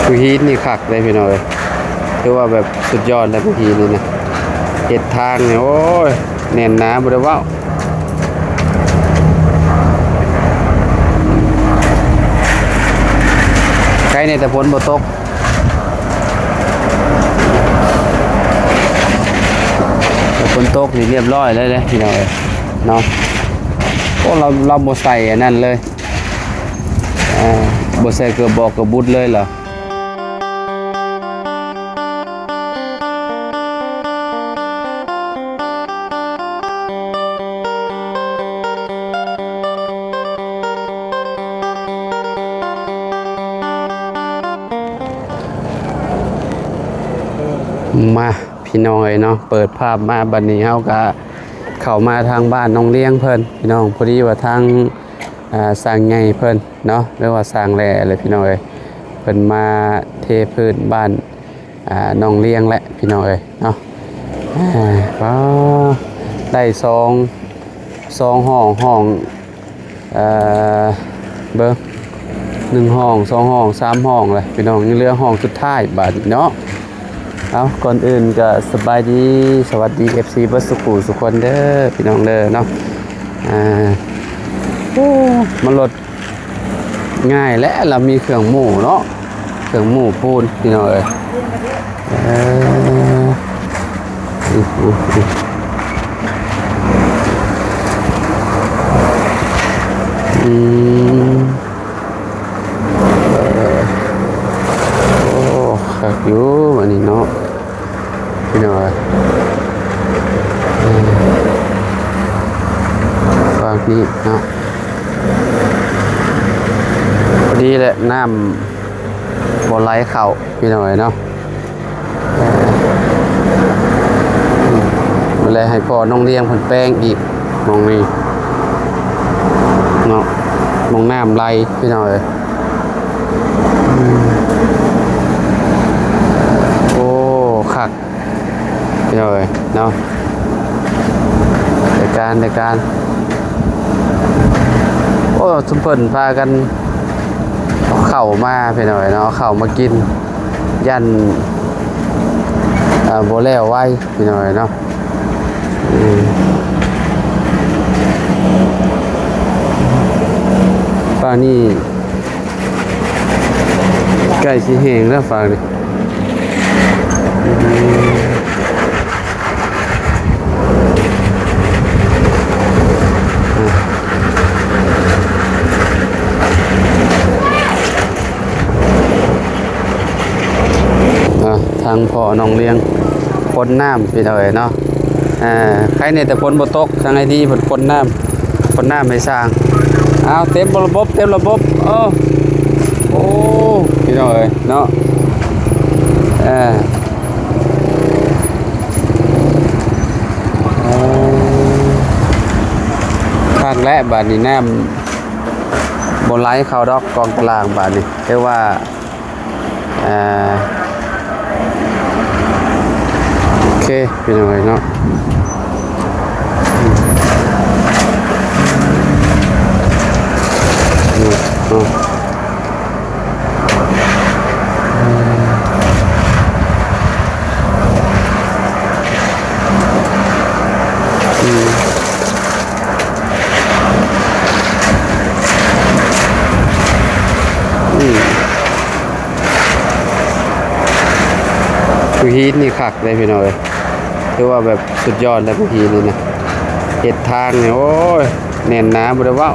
ພູຫີນນີ້ຄັກເດ້ພີ່ນ້ອງເອີຍ ຖືວ່າແບບສຸດຍອດແລ້ວ ພູຫີນນີ້ນະ ເຮັດທາງນີ້ ໂອ້ຍ ແໜ້ນໜາບໍ່ໄດ້ເວົ້າ. ໄຄແດ່ແຕ່ຝົນບໍ່ຕົກ ແຕ່ຝົນຕົກນີ້ລຽບລ້ອຍເລີຍເດ້ພີ່ນ້ອງເອີຍເນາະ. ໂອ້ ລາວ ລາວບໍ່ໃສ່ອັນນັ້ນເລີຍ ອ່າ ບໍ່ໃສ່ເກີບບອກເກີບບຸດເລີຍລະ. ມາ ພີ່ນ້ອງເອີຍເນາະ ເປີດພາບມາບັດນີ້ ເຮົາກະເຂົ້າມາທາງບ້ານນ້ອງລຽງເພິ່ນ ພີ່ນ້ອງ. ພໍດີວ່າທາງ ອ່າ ຊ່າງໃຫຍ່ເພິ່ນເນາະ ຫຼືວ່າຊ່າງແຫຼ່ແຫຼະພີ່ນ້ອງເອີຍ ເພິ່ນມາເທພື້ນບ້ານ ອ່າ ນ້ອງລຽງແຫຼະພີ່ນ້ອງເອີຍເນາະ. ອ່າ ປ້າ ໄດ້ສອງ ສອງຫ້ອງ ຫ້ອງ ເອີ ເບິ່ງ ໜຶ່ງຫ້ອງ ສອງຫ້ອງ ສາມຫ້ອງແຫຼະພີ່ນ້ອງ ຍັງເຫຼືອຫ້ອງສຸດທ້າຍບາດນີ້ເນາະ. ເອົາ ກ່ອນອື່ນກະສະບາຍດີ ສະຫວັດດີ ເອັຟຊີ ເບິດສູ່ຄູ່ສູ່ຄົນເດີພີ່ນ້ອງເດີເນາະ. ອ່າ ໂອ້ ມັນລົດງ່າຍແຫຼະ ລາວມີເຄື່ອງໝູ່ເນາະ ເຄື່ອງໝູ່ປູນພີ່ນ້ອງເອີຍ. ເອີ ອືມ ເອີ ໂອ້ ຄັກຢູ່ບາດນີ້ເນາະ ພີ່ນ້ອງເອີຍ. ເອີ ຟາກນີ້ເນາະ ພໍດີແຫຼະ ນ້ຳບໍ່ໄຫຼເຂົ້າ ພີ່ນ້ອງເອີຍເນາະ. ເອີ ແລະໃຫ້ພໍ່ນ້ອງລຽງເພິ່ນແປງອີກໝ່ອງນີ້ເນາະ ໝ່ອງນ້ຳໄຫຼພີ່ນ້ອງເອີຍ. ອືມ ໂອ້ ຄັກພີ່ນ້ອງເອີຍເນາະ ໄດ້ການ ໄດ້ການ. ໂອ້ ຊຸມເພິ່ນພາກັນເອົາເຂົ້າມາພີ່ນ້ອງເອີຍເນາະ ເອົາເຂົ້າມາກິນ ຢ້ານ ເອີ ບໍ່ແລ້ວໄວພີ່ນ້ອງເອີຍເນາະ. ອືມ ປານນີ້ ໃກ້ຊິແຫ້ງແລ້ວຟາກນີ້. ອ່າ ທາງພໍ່ນ້ອງລຽງ ພົ່ນນ້ຳພີ່ນ້ອງເອີຍເນາະ. ອ່າ ໃຄແດ່ແຕ່ຝົນບໍ່ຕົກ ທາງໄອດີເພິ່ນພົ່ນນ້ຳ ພົ່ນນ້ຳໃຫ້ຊ່າງ. ອ້າວ ເຕັມລະບົບ ເຕັມລະບົບ. ໂອ້ ໂອ້ ພີ່ນ້ອງເອີຍເນາະ ເອີ ເອີ ຄັກແລ້ວບາດນີ້ ນ້ຳບໍ່ໄຫຼເຂົ້າດອກ ກອງຕະລ່າງບາດນີ້ ຖືວ່າ ອ່າ ໂອເຄ ພີ່ນ້ອງເອີຍເນາະ. ອືມ ອືມ ພູຫີນນີ້ຄັກເດ້ພີ່ນ້ອງເອີຍ ຖືວ່າແບບສຸດຍອດແລ້ວ ພູຫີນນີ້ນະ ເຮັດທາງນີ້ ໂອ້ຍ ແໜ້ນໜາບໍ່ໄດ້ເວົ້າ.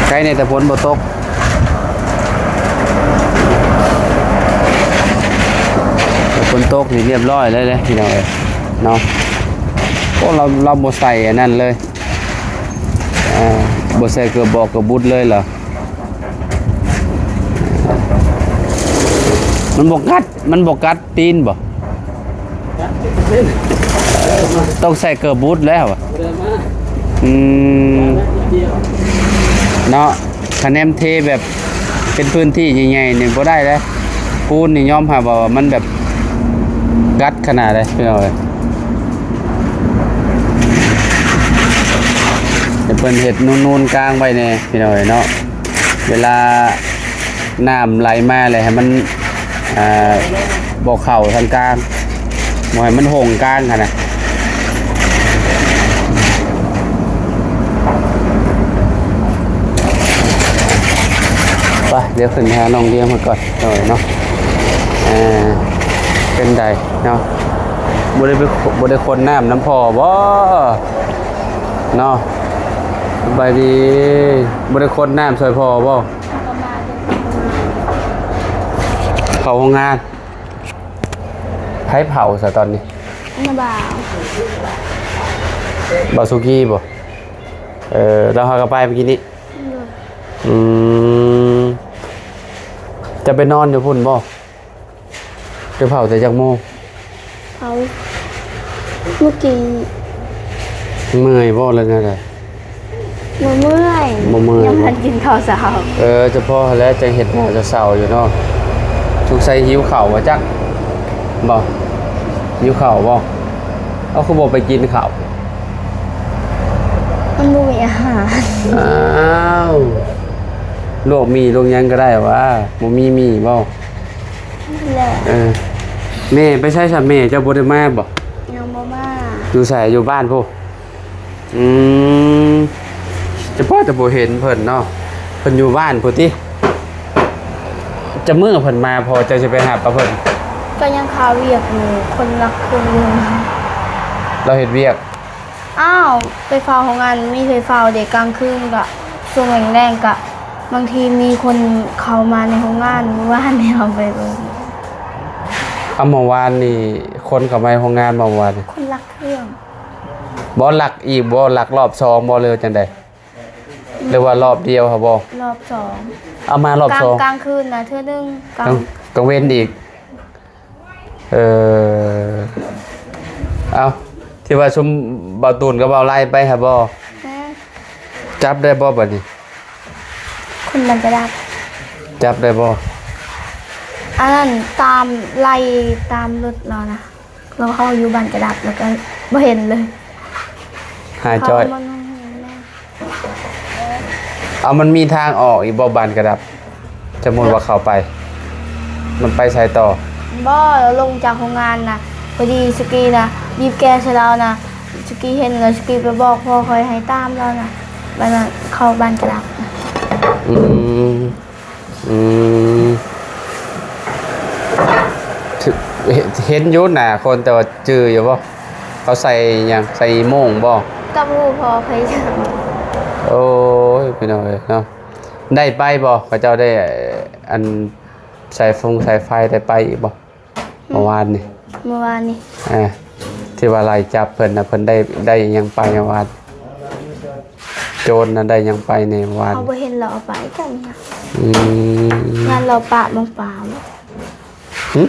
ໄຄແດ່ແຕ່ຝົນບໍ່ຕົກ ແຕ່ຝົນຕົກນີ້ລຽບລ້ອຍເລີຍເດ້ພີ່ນ້ອງເອີຍເນາະ. ໂອ້ ລາວ ລາວບໍ່ໃສ່ອັນນັ້ນເລີຍ ອ່າ ບໍ່ໃສ່ເກີບບອກເກີບບຸດເລີຍລະ. ມັນບໍ່ກັດ ມັນບໍ່ກັດຕີນບໍ່? ຕ້ອງໃສ່ເກີບບຸດແລ້ວ. ອືມ ເນາະ ຄະແນນເທແບບເປັນພື້ນທີ່ໃຫຍ່ໆນີ້ບໍ່ໄດ້ເດ້. ປູນນີ້ຍອມຮັບວ່າມັນແບບກັດຂະໜາດໃດພີ່ນ້ອງເອີຍ. ແບບ ເພິ່ນເຮັດນູນໆກາງໄວ້ແດ່ພີ່ນ້ອງເອີຍເນາະ ເວລານ້ຳໄຫຼມາແລ້ວໃຫ້ມັນ ອ່າ ບໍ່ເຂົ້າທາງກາງ ບໍ່ໃຫ້ມັນຫົ່ງກາງຫັ້ນນະ. ໄປ ດຽວຂຶ້ນຫານ້ອງດຽງເພິ່ນກ່ອນເນາະ. ເອີ ເປັນໃດເນາະ ບໍ່ໄດ້ໄປ ບໍ່ໄດ້ຄົນນ້ຳນຳພໍ່ບໍ່ເນາະ? ສະບາຍດີ. ບໍ່ໄດ້ຄົນນ້ຳຊ່ອຍພໍ່ບໍ່? ເຂົ້າໂຮງງານ. ໃຜເຜົາຊະຕອນນີ້? ນ້າບ່າວ. ບ່າວສຸກີບໍ່? ເອີ ແລ້ວເຮົາກໍໄປເມື່ອກີ້ນີ້. ໂດຍ. ອືມ ຈະໄປນອນຢູ່ພຸ້ນບໍ່? ຈະເຜົາແຕ່ຈັກໂມງ? ເຜົາເມື່ອກີ້. ເມື່ອຍບໍ່ ຫຼືແນວໃດ? ບໍ່ເມື່ອຍ. ບໍ່ເມື່ອຍ ຍັງບໍ່ທັນກິນເຂົ້າເຊົ້າ. ເອີ ຈະພໍແລ້ວຈັ່ງເຮັດໜ້າເສົ້າໆຢູ່ເນາະ. ສົງໄສຫິວເຂົ້າບໍ່ຈັກ ບໍ່? ຫິວເຂົ້າບໍ່? ເອົາ ຄືບໍ່ໄປກິນເຂົ້າ? ມັນບໍ່ມີອາຫານ. ອ້າວ ລວກໝີ່ລວກຫຍັງກໍໄດ້ຫວາ ບໍ່ມີໝີ່ບໍ່? ແຫຼະ. ເອີ ແມ່ໄປໃສຊະ? ແມ່ເຈົ້າບໍ່ໄດ້ມາບໍ່? ຍັງບໍ່ມາ. ຢູ່ໃສ? ຢູ່ບ້ານພຸ້ນ. ອືມ ຈະພໍແຕ່ບໍ່ເຫັນເພິ່ນເນາະ. ເພິ່ນຢູ່ບ້ານພຸ້ນຕິ? ຈັກມື້ເພິ່ນມາ ພໍ່ເຈົ້າຊິໄປຮັບເອົາເພິ່ນ? ກໍຍັງຄາວຽກຢູ່ ຄົນລັກຄົນເມືອງ. ລາວເຮັດວຽກ? ອ້າວ ໄປເຝົ້າໂຮງງານ ມີໄປເຝົ້າເດ ກາງຄືນກະ ຊ່ວງແລງໆກະ ບາງທີມີຄົນເຂົ້າມາໃນໂຮງງານ. ມື້ວານນີ້ເຮົາໄປເບິ່ງ. ເອົາ ເມື່ອວານນີ້ຄົນເຂົ້າມາໃນໂຮງງານບໍ່ ເມື່ອວານນີ້? ຄົນລັກເຄື່ອງ. ບໍ່ ລັກອີກບໍ່? ລັກລອບສອງບໍ່ ຫຼືວ່າຈັ່ງໃດ? ຫຼືວ່າລອບດຽວຫັ້ນບໍ່? ລອບສອງ. ເອົາ ມາລອບສອງ ກາງ ກາງຄືນນະເທື່ອໜຶ່ງ ກາງ ກາງເວັນອີກ. ເອີ ເອົາ ທີ່ວ່າຊຸມບ່າວຕູນກັບບ່າວໄລໄປຫັ້ນບໍ່? ແມ່ນ. ຈັບໄດ້ບໍ່ບັດນີ້? ຄົນມັນຈະດັບ ຈັບໄດ້ບໍ່? ອັນນັ້ນຕາມ ໄລ່ຕາມລົດລາວນະ ລາວເຂົ້າຢູ່ບ້ານກະດັບ ແລ້ວກໍບໍ່ເຫັນເລີຍ ຫາຍຈ້ອຍ. ເຂົາມານອນໂຮງແຮມ. ເອົາ ມັນມີທາງອອກອີກບໍ່ ບ້ານກະດັບ? ສົມມຸດວ່າເຂົ້າໄປ ມັນໄປໃສຕໍ່? ບໍ່ ລົງຈາກໂຮງງານນະ ພໍດີສຸກີນະ ບີບແກໃສ່ລາວນະ ສຸກີເຫັນແລ້ວ ສຸກີໄປບອກພໍ່ຂ້ອຍໃຫ້ຕາມລາວນະ ບາດນັ້ນເຂົ້າບ້ານກະດັບ. ອືມ ອືມ ເຫັນ ເຫັນຢູ່ໜ້າຄົນ ແຕ່ວ່າຈື່ຢູ່ບໍ່? ເຂົາໃສ່ຫຍັງ? ໃສ່ໂມ່ງບໍ່? ກັບຮູ້ພໍ່ຂ້ອຍ. ໂອ້ຍ ພີ່ນ້ອງເອີຍເນາະ ໄດ້ໄປບໍ່? ເຂົາເຈົ້າໄດ້ ອັນ ສາຍຟົງສາຍໄຟໄດ້ໄປອີກບໍ່? ອືມ ເມື່ອວານນີ້ ເມື່ອວານນີ້ ເອີ ທີ່ວ່າໄລ່ຈັບເພິ່ນນະ ເພິ່ນໄດ້ ໄດ້ຫຍັງໄປເມື່ອວານ? ໂຈນນະໄດ້ຫຍັງໄປແດ່ເມື່ອວານ? ເຮົາບໍ່ເຫັນລາວເອົາໄປຈັກຫຍັງ. ອືມ ຢ້ານລາວປະໝອງປາບໍ? ຫຶ?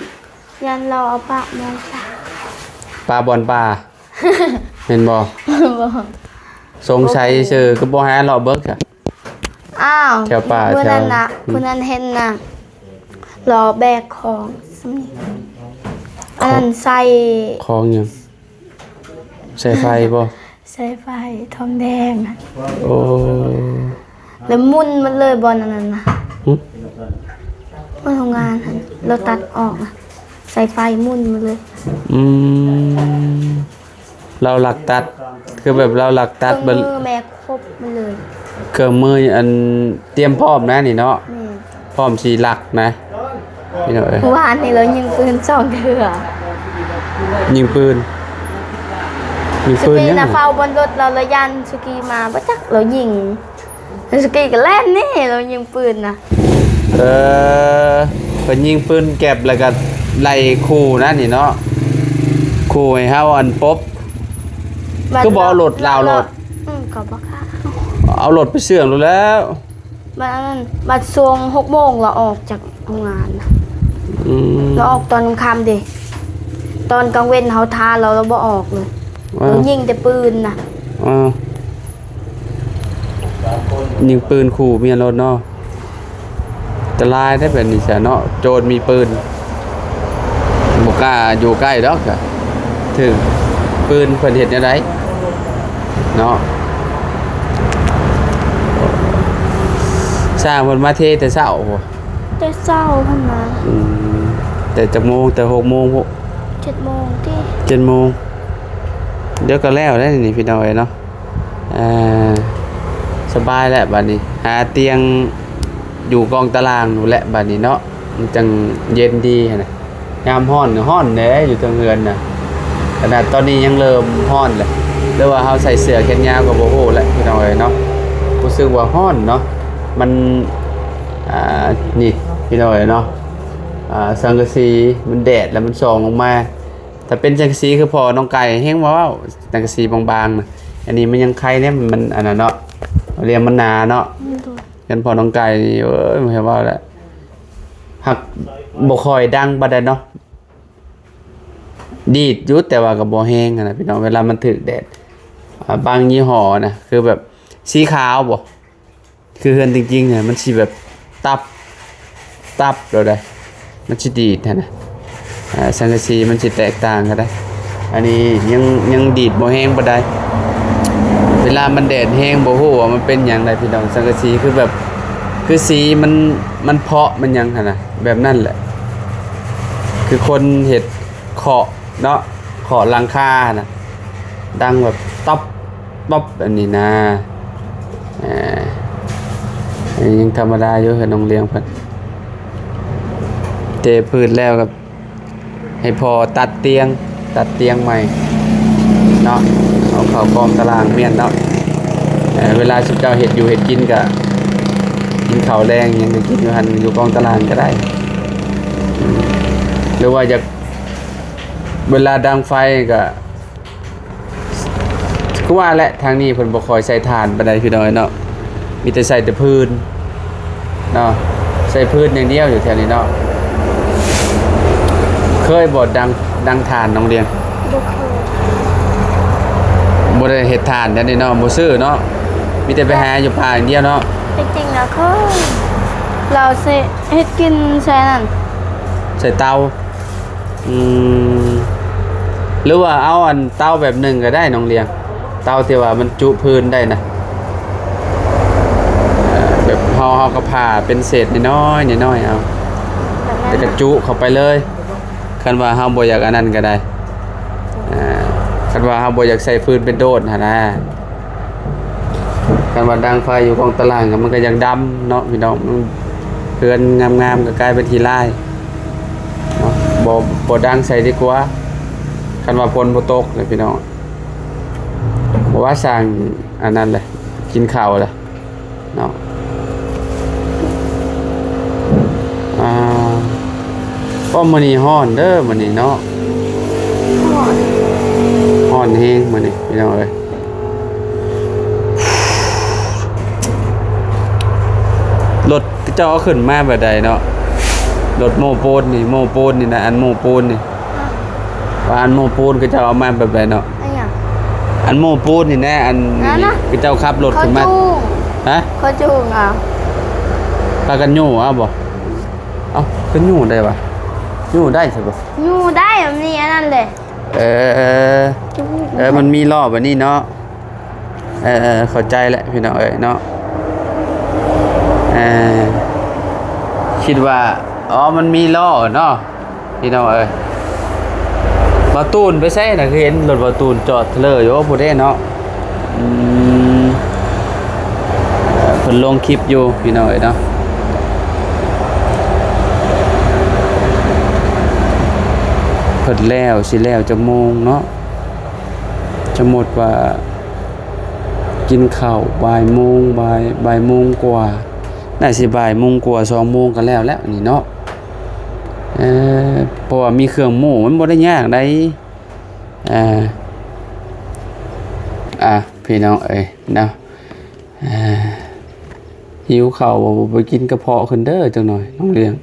ຢ້ານລາວເອົາປະໝອງປາ ປະບ່ອນປາ ແມ່ນບໍ່? ບໍ່ ສົງໄສຊື່ ຄືບໍ່ຫາເລາະເບິ່ງຊະ? ອ້າວ ແຖວປ່າ ມື້ນັ້ນນະ ແຖວ ອືມ ມື້ນັ້ນເຫັນນະ ລໍແບກຂອງ ອັນນັ້ນໃສ່ ຂອງຫຍັງ? ສາຍໄຟບໍ່? ສາຍໄຟທອງແດງ. ໂອ້ ແລ້ວໝຸ່ນໝົດເລີຍບ່ອນອັນນັ້ນນະ. ຫຶ? ບ່ອນໂຮງງານຫັ້ນ ລາວຕັດອອກນະ ສາຍໄຟໝຸ່ນໝົດເລີຍ. ອືມ ລາວລັກຕັດ ຄືແບບລາວລັກຕັດ ເຄື່ອງມືແມ່ຄົບໝົດເລີຍ ເຄື່ອງມືອັນຕຽມພ້ອມນະນີ້ເນາະ. ແມ່ນ ພ້ອມຊິລັກນະ ພີ່ນ້ອງເອີຍ. ວານນີ້ລາວຍິງປືນສອງເທື່ອ. ຍິງປືນ? ຍິງປືນຫຍັງ? ສຸກີນະເຝົ້າບ່ອນລົດລາວ ລະຢ້ານສຸກີມາ ບໍ່ຈັກລາວຍິງ ສຸກີກໍແລ່ນໜີ ລາວຍິງປືນນະ. ເອີ ເພິ່ນຍິງປືນແກັບ ແລ້ວກໍໄລ່ຂູ່ນັ້ນນີ້ເນາະ ຂູ່ໃຫ້ເຮົາອັນປົບ. ຄືບໍ່ເອົາລົດລາວໂລດ? ອືມ ກໍບໍ່ກ້າ ເອົາລົດໄປເຊື່ອງໂລດແລ້ວ. ບາດນັ້ນ ບາດຊ່ວງຫົກໂມງລາວອອກຈາກໂຮງງານນະ. ອືມ ລາວອອກຕອນຄ່ຳເດ້ ຕອນກາງເວັນເຮົາຖ້າລາວ ລາວບໍ່ອອກເລີຍ. ເອີ ລາວຍິງແຕ່ປືນນະ. ເອີ ຍິງປືນຂູ່ເມຍໂລດເນາະ. ອັນຕະລາຍໄດ໋ແບບນີ້ຊະເນາະ ໂຈນມີປືນ ບໍ່ກ້າຢູ່ໃກ້ດອກ ຖືກປືນເພິ່ນເຮັດແນວໃດເນາະ. ຊ່າງເພິ່ນມາເທແຕ່ເຊົ້າພຸ້ນ ແຕ່ເຊົ້າພຸ້ນນະ. ອືມ ແຕ່ຈັກໂມງ? ແຕ່ຫົກໂມງພຸ້ນ ເຈັດໂມງຕິ ເຈັດໂມງ. ດຽວກໍແລ້ວແລ້ວນີ້ພີ່ນ້ອງເອີຍເນາະ. ເອີ ສະບາຍແລ້ວບາດນີ້ ຫາຕຽງຢູ່ກອງຕາລາງພຸ້ນແຫຼະບາດນີ້ເນາະ ມັນຈັ່ງເຢັນດີຫັ້ນນະ. ຍາມຮ້ອນກໍຮ້ອນແດ່ຢູ່ເທິງເຮືອນນະ ຂະໜາດຕອນນີ້ຍັງເລີ່ມຮ້ອນແຫຼະ ຫຼືວ່າເຮົາໃສ່ເສື້ອແຂນຍາວກໍບໍ່ຮູ້ແຫຼະພີ່ນ້ອງເອີຍເນາະ. ຮູ້ສຶກວ່າຮ້ອນເນາະ ມັນ ອ່າ ນີ້ພີ່ນ້ອງເອີຍເນາະ ອ່າ ສັງກະສີມັນແດດແລ້ວມັນສ່ອງລົງມາ. ຖ້າເປັນສັງກະສີຄືພໍ່ນ້ອງໄກ່ແຮ່ງເວົ້າ ສັງກະສີບາງໆນະ. ອັນນີ້ມັນຍັງໄຄແດ່ ມັນອັນນັ້ນເນາະ ລຽມມັນໜາເນາະ. ອືມ ໂດຍ ກັນພໍ່ນ້ອງໄກ່ນີ້ ເອີຍ ບໍ່ໃຫ້ເວົ້າແລ້ວ ຫາກບໍ່ຄ່ອຍດັງປານໃດເນາະ ດີດຢູ່ ແຕ່ວ່າກໍບໍ່ແຮງຫັ້ນນະພີ່ນ້ອງ. ເວລາມັນຖືກແດດ ອ່າ ບາງຍີ່ຫໍ້ນະ ຄືແບບສີຂາວບໍ ຄືເຮືອນຈິງໆນະ ມັນຊິແບບຕັບ ຕັບໂລດໃດ໋ ມັນຊິດີດຫັ້ນນະ. ອ່າ ສັງກະສີມັນຊິແຕກຕ່າງກັນໄດ໋ ອັນນີ້ຍັງ ຍັງດີດບໍ່ແຮງປານໃດ. ເວລາມັນແດດແຮງບໍ່ຮູ້ວ່າມັນເປັນຫຍັງໃດ໋ພີ່ນ້ອງ. ສັງກະສີຄືແບບ ຄືສີມັນ ມັນເພາະມັນຫຍັງຫັ້ນນະ ແບບນັ້ນແຫຼະ ຄືຄົນເຮັດເຄາະເນາະ ເຄາະຫຼັງຄາຫັ້ນນະ ດັງແບບຕັບ ປັບ ອັນນີ້ນະ. ອ່າ ອັນນີ້ຍັງທຳມະດາຢູ່ ເຮືອນນ້ອງລ້ຽງເພິ່ນ ເທພື້ນແລ້ວກໍໃຫ້ພໍ່ຕັດຕຽງ ຕັດຕຽງໃໝ່ເນາະ ເອົາເຂົ້າກອງຕາລາງ ແມ່ນເນາະ. ເອີ ເວລາຊຸມເຈົ້າເຮັດຢູ່ເຮັດກິນກໍກິນເຂົ້າແລງຫຍັງກໍກິນຢູ່ຫັ້ນ ຢູ່ກອງຕາລາງກໍໄດ້ ຫຼືວ່າຢາກ ເວລາດັງໄຟກໍ ຄືວ່າແຫຼະ ທາງນີ້ເພິ່ນບໍ່ຄ່ອຍໃຊ້ຖ່ານປານໃດພີ່ນ້ອງເນາະ ມີແຕ່ໃຊ້ແຕ່ຟືນເນາະ ໃຊ້ຟືນຢ່າງດຽວຢູ່ແຖວນີ້ເນາະ. ເຄີຍບໍ່ດັງ ດັງຖ່ານນ້ອງລ້ຽງ? ບໍ່ເຄີຍ ບໍ່ໄດ້ເຮັດຖ່ານແຖວນີ້ເນາະ ບໍ່ຊື້ເນາະ ມີແຕ່ໄປຫາຢູ່ປ່າຢ່າງດຽວເນາະ. ຈິງໆນະເຄີຍ ລາວເຮັດກິນໃສ່ນັ້ນ ໃສ່ເຕົາ. ອືມ ຫຼືວ່າເອົາອັນເຕົາແບບໜຶ່ງກໍໄດ້ນ້ອງລ້ຽງ ເຕົາທີ່ວ່າມັນຈຸຟືນໄດ້ນະ ເອີ ແບບເຮົາ ເຮົາກໍຜ່າເປັນເສດນ້ອຍໆ ນ້ອຍໆເອົາ ແບບນັ້ນ ແລ້ວກໍຈຸເຂົ້າໄປເລີຍ. ຄັນວ່າເຮົາບໍ່ຢາກອັນນັ້ນກໍໄດ້ ອ່າ ຄັນວ່າເຮົາບໍ່ຢາກໃຊ້ຟືນເປັນໂດດຫັ້ນນະ. ຄັນວ່າດັງໄຟຢູ່ກອງຕາລາງກໍ ມັນກໍຢາກດຳເນາະພີ່ນ້ອງ ເຮືອນງາມໆກໍກາຍເປັນຂີ້ລາຍເນາະ ບໍ່ ບໍ່ດັງໃສ່ດີກວ່າ. ຄັນວ່າຝົນບໍ່ຕົກນະພີ່ນ້ອງ ບໍ່ວ່າສ້າງອັນນັ້ນແຫຼະ ກິນເຂົ້າແຫຼະເນາະ. ອ່າ ກໍມື້ນີ້ຮ້ອນເດີ ມື້ນີ້ເນາະ ຮ້ອນ ຮ້ອນແຮງມື້ນີ້ພີ່ນ້ອງເອີຍ. ລົດເຈົ້າເອົາຂຶ້ນມາແບບໃດເນາະ? ລົດໂມ້ປູນນີ້ ໂມ້ປູນນີ້ນະ ອັນໂມ້ປູນນີ້ ວ່າອັນໂມ້ປູນເຂົາເຈົ້າເອົາມາແບບໃດເນາະ? ອັນຫຍັງ? ອັນໂມ້ປູນນີ້ນະ ອັນນີ້ ອັນນັ້ນນະ ເຂົາເຈົ້າຂັບລົດຂຶ້ນມາ ເຂົາຈູງ ຮະ? ເຂົາຈູງເອົາ ພາກັນຍູ້ເອົາບໍ? ເອົ້າ ຄືຍູ້ໄດ້ວະ? ຍູ້ໄດ້ຊະບໍ? ຍູ້ໄດ້ ມັນມີອັນນັ້ນເດ້. ເອີ ຈູງ ເອີ ມັນມີລໍ້ແບບນີ້ເນາະ. ເອີ ເອີ ເຂົ້າໃຈແລ້ວພີ່ນ້ອງເອີຍເນາະ. ເອີ ຄິດວ່າ ອໍ ມັນມີລໍ້ເນາະ ພີ່ນ້ອງເອີຍ. ບ່າວຕູນໄປໃສນະ? ຄືເຫັນລົດບ່າວຕູນຈອດເທີເລີຢູ່ພຸ້ນເດ້ເນາະ. ອືມ ເພິ່ນລົງຄລິບຢູ່ພີ່ນ້ອງເອີຍເນາະ. ເພິ່ນແລ້ວ ຊິແລ້ວຈັກໂມງເນາະ? ສົມມຸດວ່າ ກິນເຂົ້າບ່າຍໂມງ ບ່າຍ ບ່າຍໂມງກວ່າ ໜ້າຊິບ່າຍໂມງກວ່າ ສອງໂມງກໍແລ້ວແລ້ວນີ້ເນາະ. ເອີ ເພາະວ່າມີເຄື່ອງໝູ່ ມັນບໍ່ໄດ້ຍາກໃດ. ອ່າ ອ່າ ພີ່ນ້ອງເອີຍເນາະ ອ່າ ຫິວເຂົ້າບໍ່ ບໍ່ໄປກິນກະເພາະຂຶ້ນເດີ ຈັກໜ່ອຍນ້ອງລ້ຽງ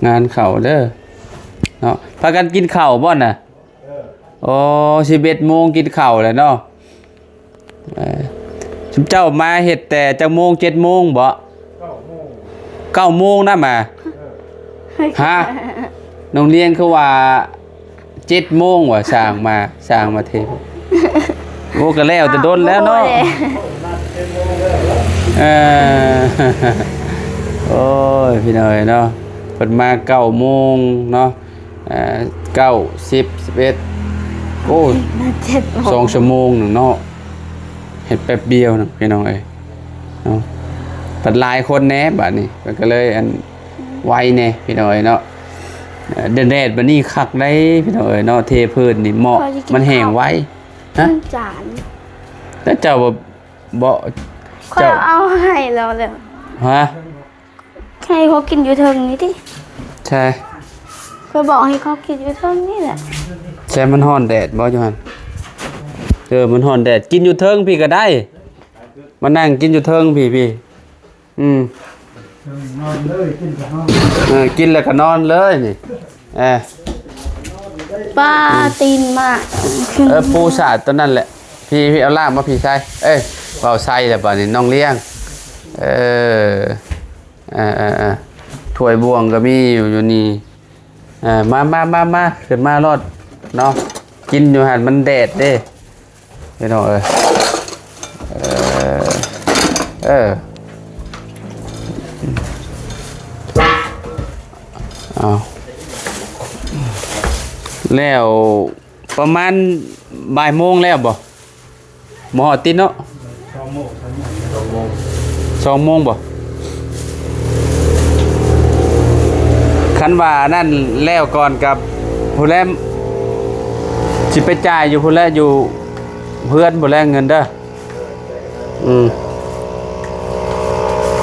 ງານເຂົ້າເດີເນາະ. ພາກັນກິນເຂົ້າບໍ່ນະ? ໂອ້ ສິບເອັດໂມງກິນເຂົ້າແລ້ວເນາະ. ເອີ ຊຸມເຈົ້າມາເຮັດແຕ່ຈັກໂມງ? ເຈັດໂມງບໍ? ເກົ້າໂມງນະມາ. ຮະ? ນ້ອງລ້ຽງຄືວ່າເຈັດໂມງວ່າ ຊ່າງມາ ຊ່າງມາເທ. ໂອ້ ກໍແລ້ວແຕ່ດົນແລ້ວເນາະ. ໂອ້ຍ. ເອີ ໂອ້ຍ ພີ່ນ້ອງເອີຍເນາະ ເພິ່ນມາເກົ້າໂມງເນາະ ເອີ ເກົ້າ ສິບ ສິບເອັດ ໂອ້ຍ ມາເຈັດໂມງ ສອງຊົ່ວໂມງໜຶ່ງເນາະ ເຮັດແປັບດຽວໜຶ່ງ ພີ່ນ້ອງເອີຍເນາະ ບັດຫຼາຍຄົນແດ່ບາດນີ້ ເພິ່ນກໍເລີຍ ອັນ ໄວແດ່ພີ່ນ້ອງເອີຍເນາະ ເອີ ແດດໆ ບາດນີ້ຄັກໄດ໋ພີ່ນ້ອງເອີຍເນາະ ເທພື້ນນີ້ເໝາະ ມັນແຫ້ງໄວ ຮະ ຈານ ແລ້ວເຈົ້າບໍ່ ບໍ່ ຂ້ອຍເອົາໃຫ້ລາວແລ້ວ ຮະ ໃຫ້ເຂົາກິນຢູ່ເທິງນີ້ຕິ ໃຊ່ ຂ້ອຍບອກໃຫ້ເຂົາກິນຢູ່ເທິງນີ້ແຫຼະ ໃຊ່ ມັນຮ້ອນແດດບໍ່ຢູ່ຫັ້ນ ເອີ ມັນຮ້ອນແດດ ກິນຢູ່ເທິງພີ້ກໍໄດ້ ມານັ່ງກິນຢູ່ເທິງພີ້ ພີ້ ອືມ ເອີ ນອນເລີຍ ກິນກໍນອນ ເອີ ກິນແລ້ວກໍນອນເລີຍນີ້ ເອີ ປາ ອືມ ຕີນໝາກ ເອີ ປູສາດຕົວນັ້ນແຫຼະ ພີ້ ພີ້ ເອົາລາກມາພີ້ໃສ່ ເອີ ເວົ້າໃສ່ແລ້ວບາດນີ້ນ້ອງລ້ຽງ ເອີ ເອີ ເອີ ເອີ ຖ້ວຍບ່ວງກໍມີຢູ່ ຢູ່ນີ້ ເອີ ມາ ມາ ມາ ມາ ຂຶ້ນມາໂລດເນາະ ກິນຢູ່ຫັ້ນມັນແດດເດ້ ພີ່ນ້ອງເອີຍ ເອີ ເອີ ເອົາ ແລ້ວປະມານບ່າຍໂມງແລ້ວບໍ່? ບໍ່ຮອດຕິເນາະ ສອງໂມງ ສອງໂມງ ສອງໂມງບໍ່? ຄັນວ່າອັນນັ້ນແລ້ວກ່ອນກັບ ພຸ້ນແຫຼະ ຊິໄປຈ່າຍຢູ່ພຸ້ນແຫຼະ ຢູ່ເຮືອນພຸ້ນແຫຼະ ເງິນເດີ ອືມ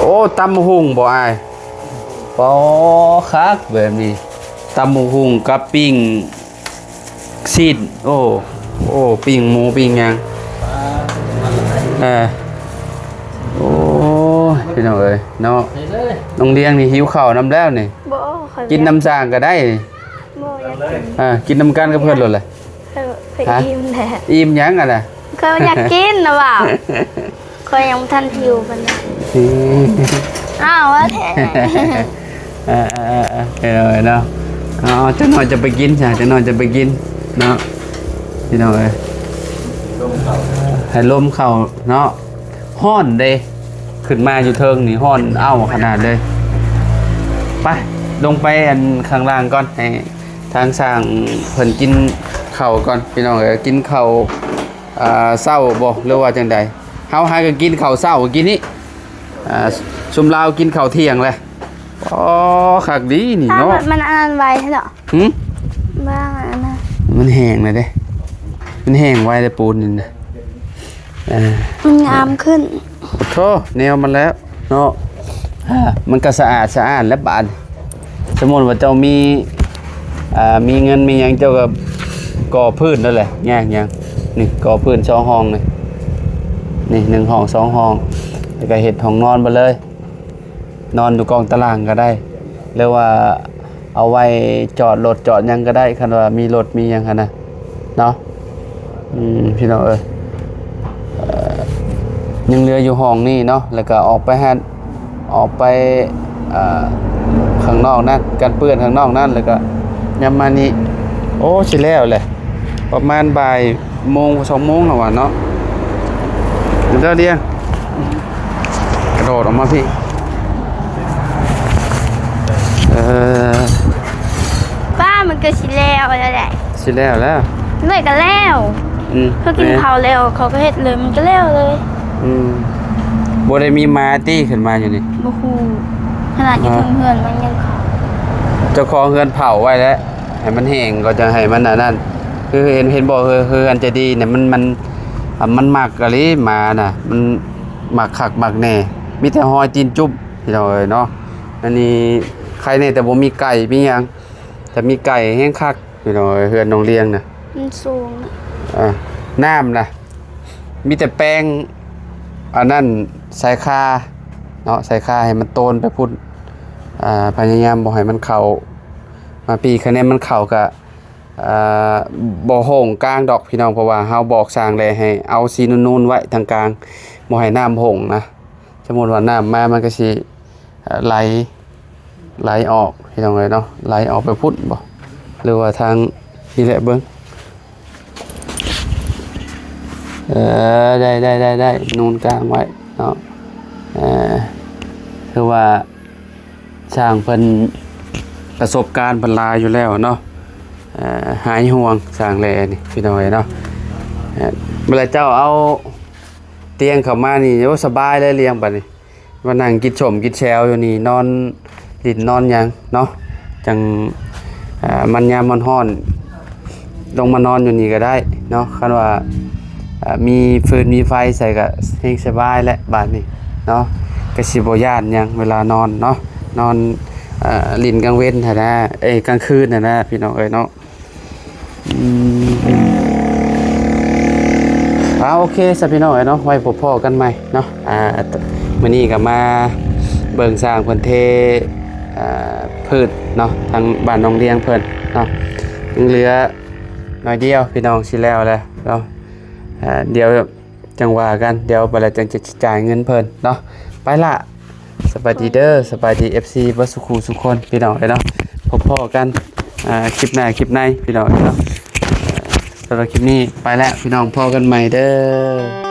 ໂອ້ ຕຳບັກຫຸ່ງບໍ່ອ້າຍ? ປໍ ຄັກແບບນີ້ ຕຳບັກຫຸ່ງກັບປີ້ງຊີ້ນ ໂອ້ ໂອ້ ປີ້ງໝູປີ້ງຫຍັງ ເອີ ໂອ້ຍ ພີ່ນ້ອງເອີຍເນາະ ນ້ອງລ້ຽງນີ້ຫິວເຂົ້ານຳແລ້ວນີ້ ບໍ່ ຂ້ອຍ ກິນນຳຊ່າງກໍໄດ້ ບໍ່ຢາກກິນ ອ່າ ກິນນຳກັນກັບເພິ່ນໂລດແຫຼະ ເອີ ຂ້ອຍ ຮະ? ອີ່ມແຫຼະ ອີ່ມຫຍັງຫັ້ນນະ? ຂ້ອຍຢາກກິນນະວ່າ ຂ້ອຍຍັງບໍ່ທັນຫິວປານໃດ ອືມ ອ້າວ ວ່າແທ້ ເອີ ເອີ ເອີ ເອີ ເນາະ ເອົາ ຈັກໜ້ອຍຈະໄປກິນຊະ ຈັກໜ້ອຍຈະໄປກິນເນາະ ພີ່ນ້ອງເອີຍ ໃຫ້ລົມເຂົ້າເນາະ ຮ້ອນເດ້ ຂຶ້ນມາຢູ່ເທິງນີ້ຮ້ອນເອົ້າຂະໜາດເລີຍ ໄປ ລົງໄປອັນຂ້າງລ່າງກ່ອນ ໃຫ້ທາງຊ່າງເພິ່ນກິນເຂົ້າກ່ອນ ພີ່ນ້ອງເອີຍ ກິນເຂົ້າ ອ່າ ເຊົ້າບໍ່ ຫຼືວ່າຈັ່ງໃດ? ເຮົາຫາກໍກິນເຂົ້າເຊົ້າກິນນີ້ ອ່າ ຊຸມລາວກິນເຂົ້າທ່ຽງແຫຼະ ອໍ ຄັກດີນີ້ເນາະ ມັນອັນນັ້ນໄວແທ້ເນາະ ຫື? ວ່າອັນນັ້ນ ມັນແຫ້ງແລ້ວເດ້ ມັນແຫ້ງໄວແລ້ວປູນນີ້ນະ ເອີ ມັນງາມຂຶ້ນ ໂອ້ໂທ ແນວມັນແລ້ວ ເນາະ ອ່າ ມັນກໍສະອາດສະອ້ານແລ້ວບາດນີ້ ສົມມຸດວ່າເຈົ້າມີ ອ່າ ມີເງິນມີຫຍັງ ເຈົ້າກໍກໍ່ພື້ນນັ້ນແຫຼະ ຍາກຫຍັງ ນີ້ ກໍ່ພື້ນສອງຫ້ອງນີ້ ນີ້ ໜຶ່ງຫ້ອງ ສອງຫ້ອງ ແລ້ວກໍເຮັດຫ້ອງນອນໄປເລີຍ ນອນຢູ່ກອງຕາລ່າງກໍໄດ້ ຫຼືວ່າ ເອົາໄວ້ຈອດລົດຈອດຫຍັງກໍໄດ້ ຄັນວ່າມີລົດມີຫຍັງຫັ້ນນະເນາະ ອືມ ພີ່ນ້ອງເອີຍ ເອີ ຍັງເຫຼືອຢູ່ຫ້ອງນີ້ເນາະ ແລ້ວກໍອອກໄປຫັ້ນ ອອກໄປ ເອີ ຂ້າງນອກນັ້ນ ກັນເປື້ອນຂ້າງນອກນັ້ນ ແລ້ວກໍຍັບມານີ້ ໂອ້ ຊິແລ້ວແຫຼະ ປະມານບ່າຍ ໂມງ ສອງໂມງແລ້ວຫວາເນາະ ເດີດຽງ ກະໂດດອອກມາພີ້ ເອີ ປ້າ ມັນກໍຊິແລ້ວແລ້ວແຫຼະ ຊິແລ້ວແລ້ວ ເມື່ອຍກໍແລ້ວ ອືມ ເຂົາກິນເຂົ້າແລ້ວ ເຂົາກໍເຮັດເລີຍ ມັນກໍແລ້ວເລີຍ ອືມ ບໍ່ໄດ້ມີໝາຕິຂຶ້ນມາຢູ່ນີ້ ບໍ່ຮູ້ ຂະໜາດຢູ່ເທິງເຮືອນມັນຍັງເຂົ້າ ເຈົ້າຂອງເຮືອນເຜົາໄວ້ແລ້ວ ໃຫ້ມັນແຫ້ງກໍຈະໃຫ້ມັນອັນນັ້ນ ຄືເຫັນ ເຫັນບໍ່ ເຮືອນ ເຮືອນໃຈດີນະ ມັນ ມັນ ອ່າ ມັນມັກອີ່ຫຼີໝານະ ມັນມັກຄັກມັກແນ່ ມີແຕ່ຮອຍຕີນຈຸບ ພີ່ນ້ອງເອີຍເນາະ ອັນນີ້ໄຄແນ່ແຕ່ບໍ່ມີໄກ່ມີຫຍັງ ຖ້າມີໄກ່ແຮງຄັກ ພີ່ນ້ອງເອີຍ ເຮືອນນ້ອງລ້ຽງນະ ມັນສູງນະ ອ່າ ນ້ຳນະ ມີແຕ່ແປງ ອັນນັ້ນ ສາຍຄາເນາະ ສາຍຄາໃຫ້ມັນໂຕນໄປພຸ້ນ ອ່າ ພະຍາຍາມບໍ່ໃຫ້ມັນເຂົ້າມາພີ້ ຄະແນນມັນເຂົ້າກະ ອ່າ ບໍ່ໂຫງກາງດອກພີ່ນ້ອງ ເພາະວ່າເຮົາບອກຊ່າງແລ້ວໃຫ້ເອົາສີນູນໆໄວ້ທາງກາງ ບໍ່ໃຫ້ນ້ຳໂຫງນະ ສົມມຸດວ່ານ້ຳມາມັນກໍຊິ ເອີ ໄຫຼ ໄຫຼອອກ ພີ່ນ້ອງເອີຍເນາະ ໄຫຼອອກໄປພຸ້ນບໍ່ ຫຼືວ່າທາງນີ້ແຫຼະເບິ່ງ ເອີ ໄດ້ ໄດ້ ໄດ້ ໄດ້ ນູນກາງໄວ້ເນາະ ເອີ ຄືວ່າຊ່າງເພິ່ນປະສົບການເພິ່ນຫຼາຍຢູ່ແລ້ວເນາະ. ເອີ ຫາຍຫ່ວງຊ່າງແຫຼນີ້ ພີ່ນ້ອງເອີຍເນາະ. ເອີ ເວລາເຈົ້າເອົາຕຽງເຂົ້າມານີ້ ໂອ້ ສະບາຍເລີຍ ລ້ຽງບາດນີ້ ມານັ່ງກິນສົ້ມກິນແຊວຢູ່ນີ້ ນອນຫຼິ້ນນອນຫຍັງເນາະ. ຈັ່ງ ເອີ ມັນຍາມມັນຮ້ອນ ລົງມານອນຢູ່ນີ້ກໍໄດ້ເນາະ. ຄັນວ່າ ເອີ ມີຟືນມີໄຟໃສ່ກໍເຮັງສະບາຍແຫຼະບາດນີ້ເນາະ. ກໍຊິບໍ່ຢ້ານຫຍັງເວລານອນເນາະ ນອນ ເອີ ຫຼິ້ນກາງເວັນຫັ້ນນະ ເອີຍ ກາງຄືນຫັ້ນນະ ພີ່ນ້ອງເອີຍເນາະ. ອືມ ອ່າ ໂອເຄຊະ ພີ່ນ້ອງເອີຍເນາະ ໄວ້ພົບພໍ້ກັນໃໝ່ເນາະ. ອ່າ ມື້ນີ້ກໍມາເບິ່ງຊ່າງເພິ່ນເທ ອ່າ ພືດເນາະ ທາງບ້ານໜອງລຽງເພິ່ນເນາະ. ຍັງເຫຼືອໜ້ອຍດຽວ ພີ່ນ້ອງ ຊິແລ້ວແລ້ວເນາະ. ອ່າ ດຽວຈັ່ງວ່າກັນ ດຽວບາດແລ້ວຈັ່ງຈະຈ່າຍເງິນເພິ່ນເນາະ. ໄປລະ ສະບາຍດີເດີ ສະບາຍດີ ເອັຟຊີ ເບິດສູ່ຄູ່ສູ່ຄົນ ພີ່ນ້ອງເອີຍເນາະ. ພົບພໍ້ກັນ ອ່າ ຄລິບໜ້າຄລິບໃນ ພີ່ນ້ອງເອີຍເນາະ. ສຳລັບຄລິບນີ້ໄປແລ້ວ ພີ່ນ້ອງ ພໍ້ກັນໃໝ່ເດີ.